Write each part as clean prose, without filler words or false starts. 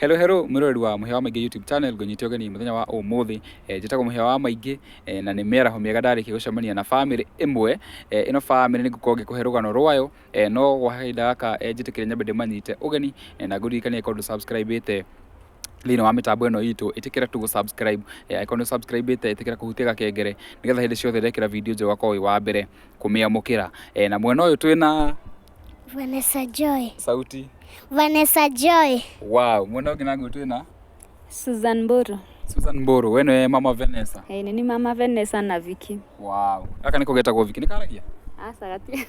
Hello hello mwĩroreri wa Mũhĩa wa Maingĩ YouTube channel, ngũnyite ũgeni mũthenya wa ũmũthĩ. Njĩtagwo Mũhĩa wa Maingĩ na nĩ mĩaraho mĩega ndarĩkia gũcemania na bamĩrĩ ĩmwe. Ĩno bamĩrĩ nĩ ngũkorwo ngĩkũhe rũgano rwayo, no gwa kahinda gaka njĩtĩkĩre nyambe ndĩmanyite ũgeni na ngũririkanie angĩkorwo ndũ subscribe ĩte thĩinĩ wa mĩtambo ĩno itũ, ĩtĩkĩra tu gũ subscribe. Angĩkorwo nĩ subscribe ĩte, ĩtĩkĩra kũhutia gakengere nĩgetha hĩndĩ ciothe ndekĩra video njerũ ũgakorwo wĩ wa mbere kũmĩamũkĩra. Na mwena ũyũ twĩna Vanessa Joy. Sauti. Vanessa Joy. Wow, mwena ũngĩ naguo twĩna Susan Mburu. Susan Mburu, we nĩwe mama Vanessa. Ĩĩ nĩ niĩ mama Vanessa na Vicky. Wow. Gaka nĩko getagwo Vicky, nĩ karagia? Aca gati.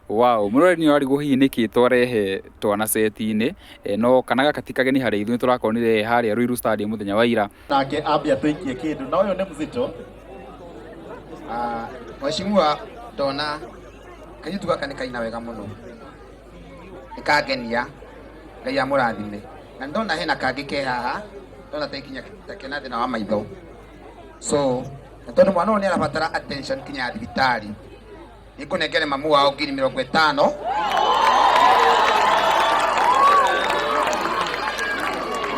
Wow, mũroreri nĩ ũrarigwo hihi nĩkĩ twarehe twana seti-inĩ, no kana gaka ti kageni harĩ ithuĩ, tũrakonire harĩa Ruiru Stadium mũthenya wa ira. Nake ambia tũikie kĩndũ na ũyũ nĩ mzito. Ah, Mheshimiwa ndona kairĩtu gaka nĩ kaina wega mũno, nĩ kangenia, Ngai amũrathime. Na nĩ ndona hena kangĩ ke haha, ndona ta ikinya ta kena thĩna wa maitho. So, na tondũ mwana ũyũ nĩ arabatara attention kinya ya thibitarĩ, nĩ ngũnengere mamu wao 50,000.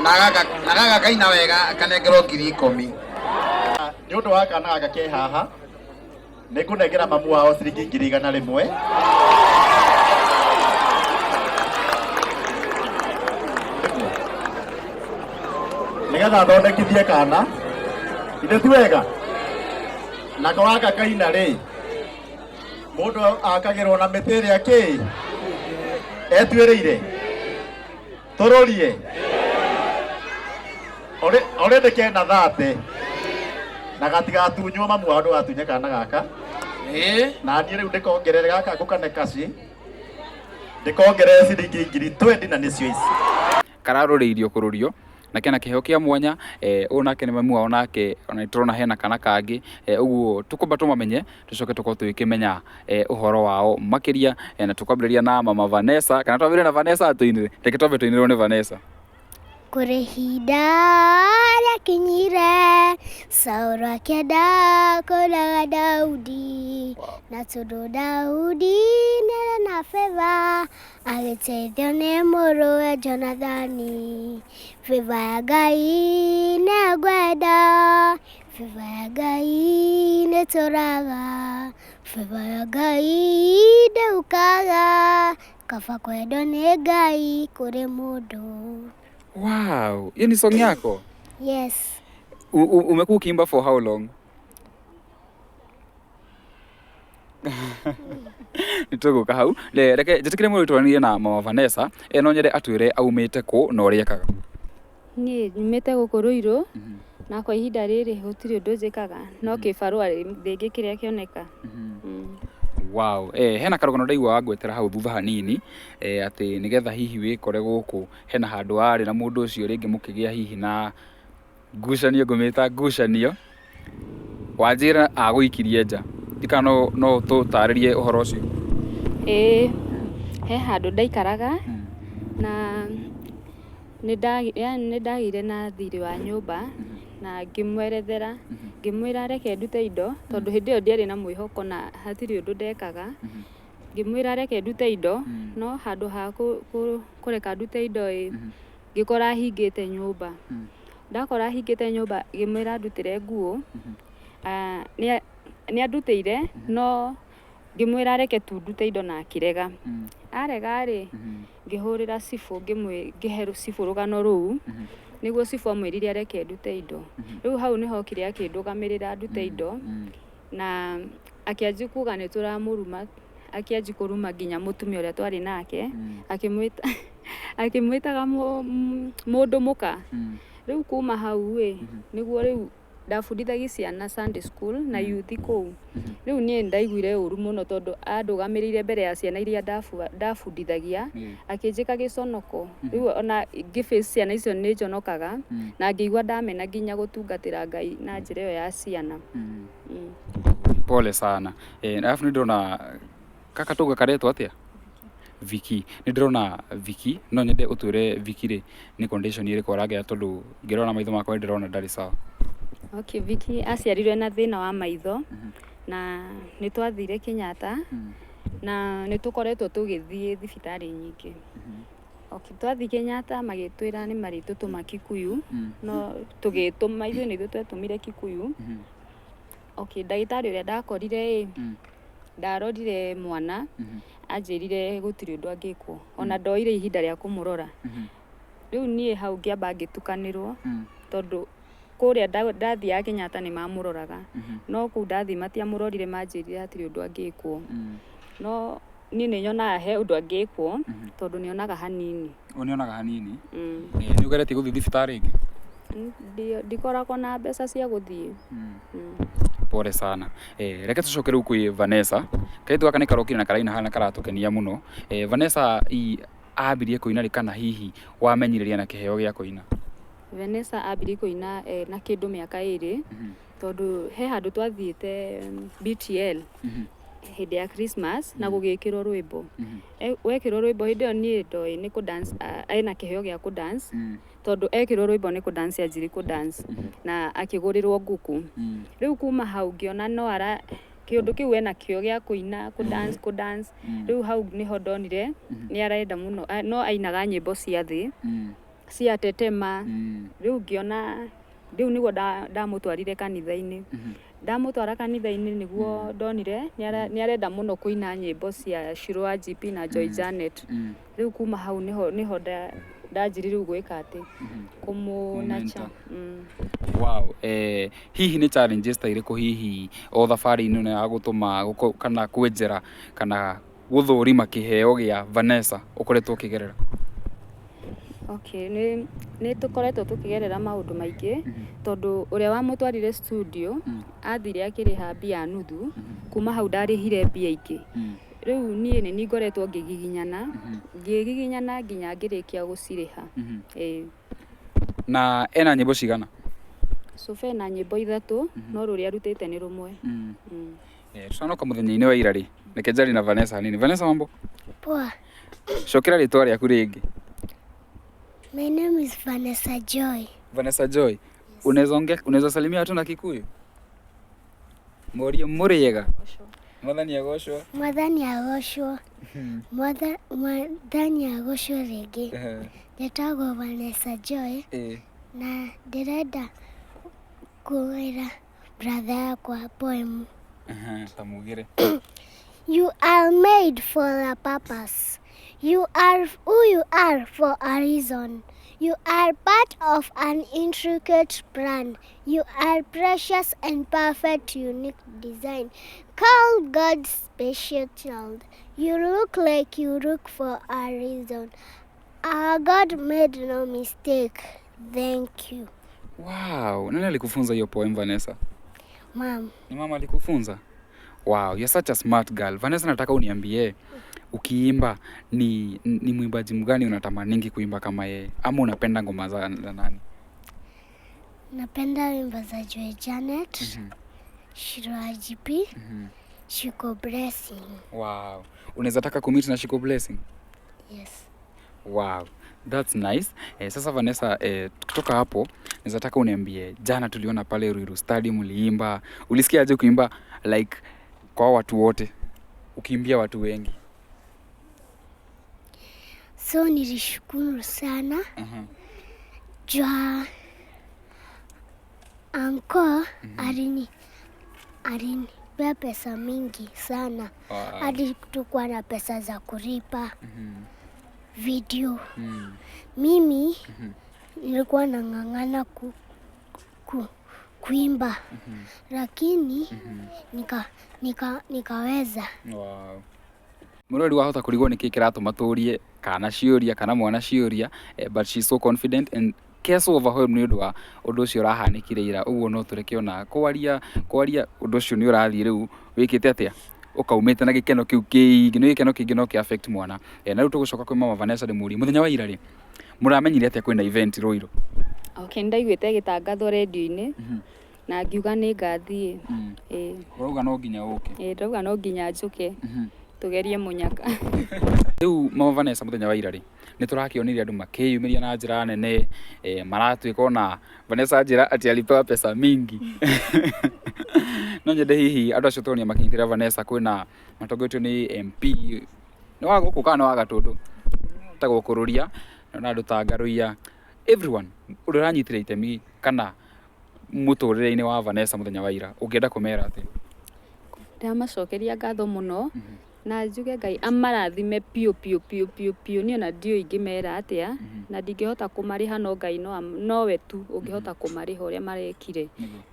Na gaka kaina wega kanengerwo 10,000. Nĩ ũndũ wa kana gaka ke haha, nĩ ngũnengera mamu wao ciringi 100,000. Nĩgetha thondekithie kana. Ithe ti wega? Nako gaka kaina rĩ, mũndũ akagĩrwo na mĩtĩ ĩrĩa kĩ etuĩrĩire tũrũrie already kena thate na gatigatunywo mamu wao ndũgatunye kana gaka. Na niĩ rĩu ndĩkongerere gaka ngũkane kaci ndĩkongerere ciringi 20,000 na nĩcio ici. Kararũrĩirio kũrũrio na kena kĩheo kĩa mwanya. Ũyũ nake nĩ mamu wao, nake ona nĩtũrona hena kana kangĩ. Ũguo tũkwamba tũmamenye tũcoke tũkorwo tũgĩkĩmenya ũhoro wao makĩria, na tũkwambĩrĩria na mama Vanessa, kana twambĩrĩrie na Vanessa atũinĩre? Reke twambe tũinĩrwo nĩ Vanessa. Kũrĩ ihinda rĩakinyire Saũlũ akĩenda kũũraga Daudi, na tondũ Daudi nĩarĩ na favor, agĩteithio nĩ mũrũwe Jonathani. Favor ya Ngai nĩngwenda, favor ya Ngai nĩtũraga, favor ya Ngai ndĩũkaga, kaba kwendwo nĩ Ngai kũrĩ mũndũ. Wow, hiyo ni song yako? Yes. Umekuwa ukiimba for how long? Nĩ tũgũka hau. Reke njĩtĩkĩre mũndũ twaranĩrie na mama Vanessa, no nyende atwĩre aumĩte kũ na ũrĩa ekaga. Niĩ nyumĩte gũkũ Ruiru na kwa ihinda rĩrĩ gũtirĩ ũndũ njĩkaga no kĩbarũa rĩngĩ kĩrĩa kĩoneka. Wow, hena karũgano ndaigua wangwetera hau thutha hanini, atĩ nĩgetha hihi wĩkore gũkũ hena handũ warĩ na mũndũ ũcio rĩngĩ mũkĩgĩa hihi na ngucanio, ngũmĩta ngucanio, wanjĩra agũikirie nja. Ndiũĩ kana no ũtũtarĩrie ũhoro ũcio. Ĩĩ, he handũ ndaikaraga na nĩ ndagĩire na thirĩ wa nyũmba na ngĩmwerethera, ngĩmwĩra reke ndute indo tondũ hĩndĩ ĩyo ndiarĩ na mwĩhoko na hatirĩ ũndũ ndekaga. Ngĩmwĩra reke ndute indo, no handũ ha kũreka ndute indo ĩ, ngĩkora hingĩte nyũmba. Ndakora hingĩte nyũmba ngĩmwĩra andutĩre nguo, nĩ andutĩire no ngĩmwĩra reke tu ndute indo na akĩrega. Arega rĩ, ngĩhũrĩra cibũ, ngĩhe cibũ rũgano rũu, nĩguo cibũ amwĩrire areke ndute indo. Rĩu hau nĩho okire akĩndũgamĩrĩra ndute indo na akĩanjia kuga nĩ tũramũruma, akĩanjia kũruma nginya mũtumia ũrĩa twarĩ nake, akĩmwĩtaga mũndũ mũka. Rĩu kuma hau ĩ, nĩguo rĩu ndabundithagia ciana Sunday school na youth kũu. Rĩu niĩ nĩndaiguire ũru mũno tondũ andũgamĩrĩire mbere ya ciana iria ndabundithagia, akĩnjĩka gĩconoko. Rĩu ona ngĩ face ciana icio nĩ njonokaga na ngĩigua ndamena nginya gũtungatĩra Ngai na njĩra ĩyo ya ciana. Pole sana. Alafu nĩ ndĩrona gaka tũga karetwo atĩa? Vicky. Nĩ ndĩrona Vicky, no nyende ũtwĩre Vicky rĩ, nĩ condition ĩrĩkũ aragera tondũ ngĩrora na maitho makwa nĩ ndĩrona ndarĩ sawa. Okay, Vicky aciarirwo ena thĩna wa maitho na nĩ twathire Kenyatta na nĩ tũkoretwo tũgĩthiĩ thibitarĩ nyingĩ. Okay, twathiĩ Kenyatta magĩtwĩra nĩ marĩtũtũma Kikuyu, no tũgĩtũma ithuĩ nĩ ithuĩ twetũmire Kikuyu. Okay, ndagĩtarĩ ũrĩa ndakorire ĩ, ndarorire mwana, anjĩrire gũtirĩ ũndũ angĩkwo, ona ndoire ihinda rĩa kũmũrora. Rĩu niĩ hau ngĩamba ngĩtukanĩrwo, tondũ kũrĩa ndathiaga Kenyatta nĩ mamũroraga, no kũu ndathiĩ matiamũrorire, manjĩrire hatirĩ ũndũ angĩkwo. No niĩ nĩ nyonaga he ũndũ angĩkwo, tondũ nĩonaga hanini. Nĩonaga hanini? Nĩ ũgeretie gũthiĩ thibitarĩ ĩngĩ? Ndikoragwo na mbeca cia gũthiĩ. Pole sana. Reke tũcoke rĩu kwĩ Vanessa. Kairĩtu gaka nĩ karokire na karaina haha na karatũkenia mũno. Vanessa ambirie kũina rĩ kana hihi wamenyire rĩ ena kĩheo gĩa kũina? Vanessa ambirie kũina na kĩndũ mĩaka 2, tondũ he handũ twathiĩte BTL hĩndĩ ya Christmas na gũgĩkĩrwo rwĩmbo. Wekĩrwo rwĩmbo hĩndĩ ĩyo niĩ ndoĩ nĩ kũ dance, ena kĩheo gĩa kũ dance, tondũ ekĩrwo rwĩmbo nĩ kũ dance anjirie kũ dance na akĩgũrĩrwo ngũkũ. Rĩu kuma hau ngĩona no ara kĩũndũ kĩu ena kĩo gĩa kũina, kũ dance, kũ dance. Rĩu hau nĩho ndonire nĩ arenda mũno, no ainaga nyĩmbo cia thĩ, cia tetema. Rĩu ngĩona rĩu nĩguo ndamũtwarire kanitha-inĩ. Ndamũtwara kanitha-inĩ nĩguo ndonire nĩ arenda mũno kũina nyĩmbo cia Shirwa GP na Joy Janet. Rĩu kuma hau nĩho ndanjirie rĩu gwĩka atĩ kũmũnacha. Wow. Hihi nĩ challenges ta irĩkũ hihi o thabarĩ-inĩ ĩno ya gũtũma kana kwenjera kana gũthũrima kĩheo gĩa Vanessa ũkoretwo ũkĩgerera? Okay, nĩ tũkoretwo tũkĩgerera maũndũ maingĩ, tondũ ũrĩa wamũtwarire studio athire akĩrĩha mbia nuthu, kuma hau ndarĩhire mbia ingĩ. Rĩu niĩ nĩ niĩ ngoretwo ngĩgiginyana, ngĩgiginyana nginya ngĩrĩkia gũcirĩha. Ĩĩ. Na ena nyĩmbo cigana? Cuba ena nyĩmbo 3, no rũrĩa arutĩte nĩ rũmwe. Tũtanoka mũthenya-inĩ wa ira rĩ, reke njarie na Vanessa hanini. Vanessa, mambo? Poa. Cokera rĩtwa rĩaku rĩngĩ. My name is Vanessa Joy. Vanessa Joy. Unaweza ongea, unaweza salimia watu na Kikuyu? Morie muriega. Mwathani agocwo. Mwathani agocwo. Mwathani agocwo rĩngĩ. Njĩtagwo Vanessa Joy. Na ndĩrenda kwĩra brother yakwa poem. Tamugire. You are made for a purpose. You are who you are for a reason. You are part of an intricate plan. You are precious and perfect, unique design. Call God's special child. You look like you look for a reason. Our God made no mistake. Thank you. Wow, nani alikufunza hiyo poem, Vanessa? Mom. Ni mama alikufunza? Wow, you're such a smart girl. Vanessa, nataka uniambie, ukiimba ni mwimbaji mgani unatamaningi kuimba kama yeye? Ama unapenda ngoma za nani? Napenda wimbo za Joy Janet, Shirwa GP, Shiko Blessing. Wow. Unaweza taka kumeet na Shiko Blessing? Yes. Wow, that's nice. Sasa Vanessa, kutoka hapo naweza taka uniambie, jana tuliona pale Ruiru Stadium uliimba. Ulisikia aje kuimba like kwa watu wote? Ukiimbia watu wengi. So nilishukuru sana. Jua anko alinipea pesa mingi sana. Hadi tukuwa na pesa za kulipa video. Mimi nilikuwa nang'ang'ana kuimba. Lakini nikaweza. Wow. Mũrori wahota kũrigwo nĩkĩ kĩratũma tũrie kana ciũria kana mwana ciũria, but she's so confident and keso overwhelmed nĩ ũndũ wa ũndũ ũcio ũrahanĩkire ira. Ũguo no tũreke ona kwaria ũndũ ũcio nĩ ũrathiĩ rĩu wĩkĩte atĩa? Ũkaumĩte na gĩkeno kĩu kĩingĩ, nĩ gĩkeno kĩingĩ no kĩ affect mwana. Na rĩu tũgũcoka kwĩ mama Vanessa ndĩmũrie, mũthenya wa ira rĩ, mũramenyire atĩa kwĩna event Ruiru? Okay, nĩndaiguĩte ĩgĩtangathwo redio-inĩ, na ngiuga nĩ ngathiĩ. Ũrauga no nginya ũke? Ĩĩ, ndauga no nginya njũke. Tũgerie mũnyaka. Rĩu mama Vanessa mũthenya wa ira rĩ, nĩ tũrakĩonire andũ makĩyumĩria na njĩra nene, maratuĩka ona Vanessa njĩra atĩ alipewa pesa mingi. No nyende hihi andũ acio tũronire makĩnyitĩrĩra Vanessa, kwĩna matongoretio nĩ MP. Nĩ wa gũkũ kana nĩ wa Gatũndũ? wetagwo Kũrũria, na andũ ta Ngarũiya, everyone ũrĩa ũranyitire itemi kana mũtũrĩre-inĩ wa Vanessa mũthenya wa ira, ũngĩenda kũmera atĩa? Ndĩramacokeria ngatho mũno na njuge Ngai amarathime biũ biũ biũ biũ biũ. Niĩ ona ndiũĩ ingĩmera atĩa na ndingĩhota kũmarĩha, no Ngai nowe tu ũngĩhota kũmarĩha ũrĩa marekire.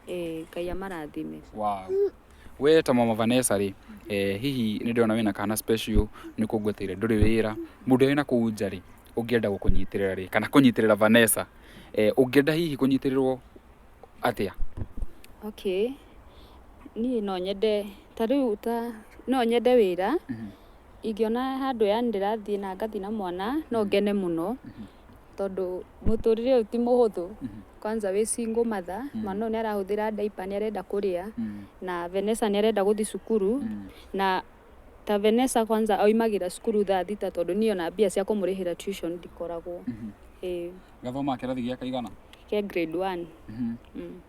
Ngai amarathime. Wow. We ta mama Vanessa rĩ, hihi nĩ ndĩrona wĩna kana special, nĩ kũngweteire ndũrĩ wĩra, mũndũ wĩna kũu nja rĩ, ũngĩenda gũkũnyitĩrĩra rĩ, kana kũnyitĩrĩra Vanessa, ũngĩenda hihi kũnyitĩrĩrwo atĩa? Okay. Niĩ no nyende ta rĩu ta no nyende wĩra, ingĩona handũ yani ndĩrathiĩ na ngathiĩ na mwana no ngene mũno, tondũ mũtũrĩre ũyũ ti mũhũthũ. Kwanza wĩ single mother, mwana ũyũ nĩ arahũthĩra diaper, nĩ arenda kũrĩa, na Vanessa nĩ arenda gũthiĩ cukuru, na ta Vanessa kwanza oimagĩra cukuru thaa 6, tondũ niĩ ona mbia cia kũmũrĩhĩra tuition ndikoragwo. Ĩĩ. Gathoma kĩrathi gĩa kaigana? Ke grade 1.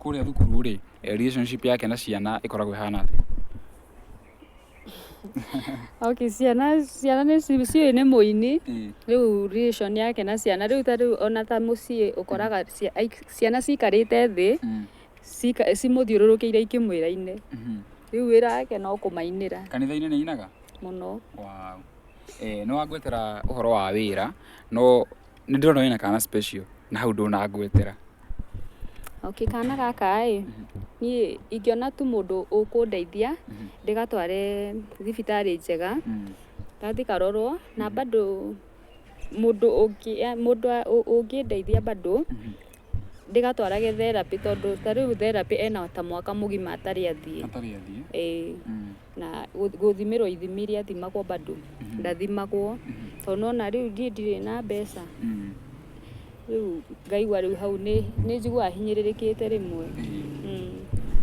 Kũrĩa thukuru rĩ, relationship yake na ciana ĩkoragwo ĩhana atĩa? Okay, ciana nĩ ciũĩ nĩ mũini. Rĩu relation yake na ciana rĩu, ta rĩu ona ta mũciĩ ũkoraga ciana cikarĩte thĩ cimũthiũrũrũkĩire ikĩmwĩra ine. Rĩu wĩra wake no kũmainĩra. Kanitha-inĩ nĩ ainaga? Mũno. Wow. Nĩ wangwetera ũhoro wa wĩra, no nĩ ndĩrona wĩna kana special na hau ndũnangwetera. Okay, kana gaka ĩ, niĩ ingĩona tu mũndũ ũkũndeithia ndĩgatware thibitarĩ njega, gathiĩ karorwo, na bado mũndũ ũngĩ, mũndũ ũngĩndeithia bado ndĩgatwarage therapy, tondũ ta rĩu therapy ena ta mwaka mũgima atarĩ athiĩ. Atarĩ athiĩ. Ĩĩ. Na gũthimĩrwo ithimi iria athimagwo, bado ndathimagwo, tondũ nona rĩu niĩ ndirĩ na mbeca. Rĩu ngaigua rĩu hau nĩ njiguaga hinyĩrĩrĩkĩte rĩmwe.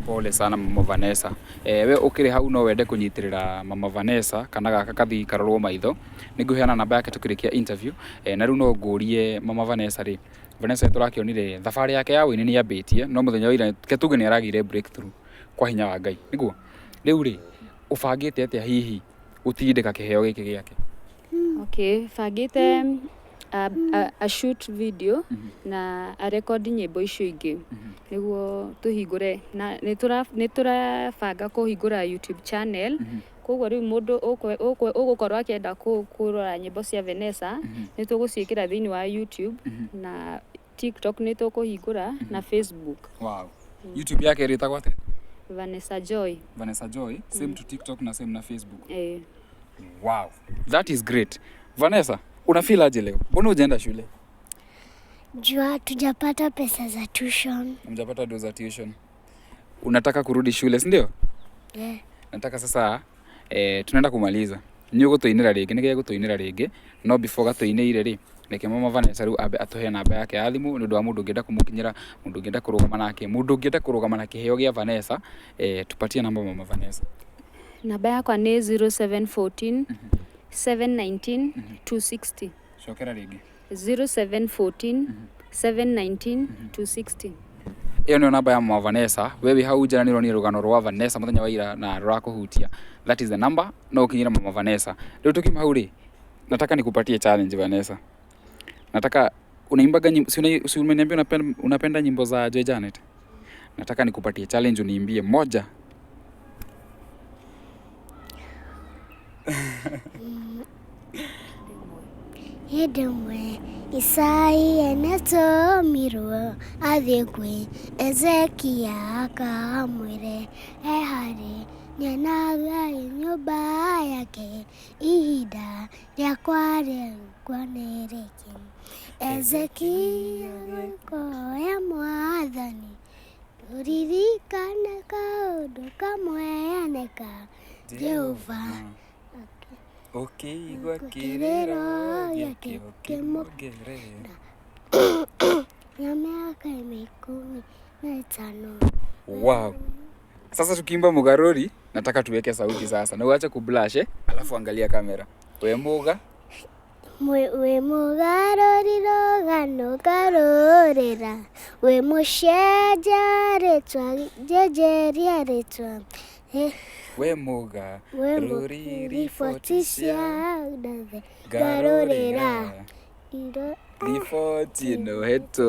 Pole sana, mama Vanessa. We ũkĩrĩ hau no wende kũnyitĩrĩra mama Vanessa kana gaka kathi karorwo maitho, nĩ ngũheana namba yake tũkĩrĩkia interview. Na rĩu no ngũrie mama Vanessa rĩ, Vanessa nĩ tũrakĩonire thabarĩ yake ya ũini nĩ ambĩtie, no mũthenya wa ira ke tuge nĩ aragĩire breakthrough kwa hinya wa Ngai, nĩguo? Rĩu rĩ, ũbangĩte atĩa hihi gũtindĩka kĩheo gĩkĩ gĩake? Okay, bangĩte a shoot video na a record nyĩmbo icio ingĩ nĩguo tũhingũre, na nĩ tũrabanga kũhingũra YouTube channel. Koguo rĩu mũndũ ũgũkorwo akĩenda kũrora nyĩmbo cia Vanessa, nĩ tũgũciĩkĩra thĩinĩ wa YouTube na TikTok, nĩ tũkũhingũra na Facebook. Wow. YouTube yake ĩrĩtagwo atĩa? Vanessa Joy. Vanessa Joy, same to TikTok na same na Facebook. Eh. Wow, that is great. Vanessa, una feel aje leo? Mbona hujaenda shule? Juu hatujapata pesa za tuition. Hamjapata do za tuition. Unataka kurudi shule, si ndio? Yeah. Nataka sasa, tunaenda kumaliza. Nĩ ũgũtũinĩra rĩngĩ, nĩ gĩgũtũinĩra rĩngĩ, no before gatũinĩire rĩ, reke mama Vanessa rĩu ambe atũhe namba yake ya thimũ nĩ ũndũ wa mũndũ ũngĩenda kũmũkinyĩra, mũndũ ũngĩenda kũrũgama nake, mũndũ ũngĩenda kũrũgama na kĩheo gĩa Vanessa, tupatie namba, mama Vanessa. Namba yakwa nĩ 0714 719 260. Cokera rĩngĩ. 0714 719 260. Ĩyo nĩyo namba ya mama Vanessa. We wĩ hau nja na nĩ ũronire rũgano rwa Vanessa mũthenya wa ira na rũrakũhutia, that is the number no ũkinyĩre mama Vanessa. Rĩu tukiuma hau rĩ, nataka nikupatie challenge, Vanessa. Nataka unaimbaga nyimbo, si umeniambia unapenda nyimbo za Joy Janet? Nataka nikupatie challenge uniimbie moja. Hĩndĩ ĩmwe Isaia nĩatũmirwo athiĩ kwĩ Ezekia akamwĩre eharĩ nĩonaga nyũmba yake, ihinda rĩakwa rĩakwa nĩ rĩkinyu. Ezekia gũkoya Mwathani, tũririkane kaũndũ kamwe aneka Jehova. Ũkĩigua kĩrĩro gĩake ũkĩmũongerera na miaka 15. Wow. Sasa tukiimba Mugaruri, nataka tuweke sauti sasa. Na uache kublush, eh? Alafu angalia kamera. We muga. Wĩ mũgarũri rũgano ngarũrĩra, wĩ mũcenjia rĩtwa, njenjeria rĩtwa. We muga. Wĩ Rũri riboti cia ndathe ngarũrĩra. Indo Riboti ĩno hetwo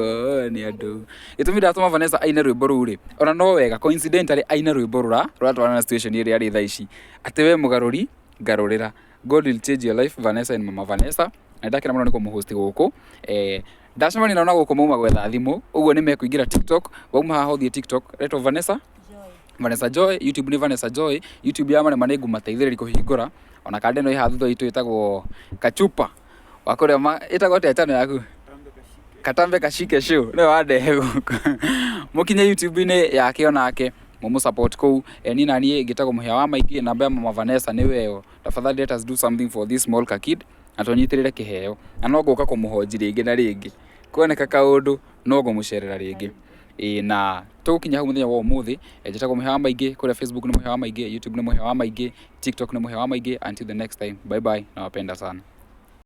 nĩ andũ. Gĩtũmi ndatũma Vanessa aine rwĩmbo rũu rĩ, ona no wega coincidentally aine rwĩmbo rũra rũratwarana na situation ĩrĩa arĩ thaa ici. Atĩ we mũgarũri, ngarũrĩra. God will change your life Vanessa and Mama Vanessa. Na nĩndakena mũno nĩ kũmũhost gũkũ. Eh, ndacemania nao na gũkũ mauma gwetha thimũ, ũguo nĩ mekũingĩra TikTok, wauma haha ũthiĩ TikTok, retwo Vanessa? Vanessa Joy, YouTube nĩ Vanessa Joy, YouTube ya marema nĩ ngũmateithĩrĩria kũhingũra, ona kanda ĩno ĩ haha thutha witũ ĩtagwo Kachupa wa kũrĩa ma ĩtagwo atĩa channel yaku? Katambe Kashike Show nĩwe wandehe gũkũ. Mũkinye YouTube-inĩ yake onake mũmũ support kũu. E, niĩ naniĩ ngĩtagwo Mũhĩa wa Maingĩ, namba ya Mama Vanessa nĩwe ĩyo. Tafadhali let us do something for this small kakid na tũnyitĩrĩre kĩheo. Na no ngũka kũmũhonji rĩngĩ na rĩngĩ. Kuoneka kaũndũ no ngũmũcerera rĩngĩ. Ĩĩ na tũgũkinya hau mũthenya wa ũmũthĩ. Njĩtagwo Mũhĩa wa Maingĩ, kũrĩa Facebook nĩ Mũhĩa wa Maingĩ, YouTube nĩ Mũhĩa wa Maingĩ, TikTok nĩ Mũhĩa wa Maingĩ. Until the next time, bye bye, nawapenda sana.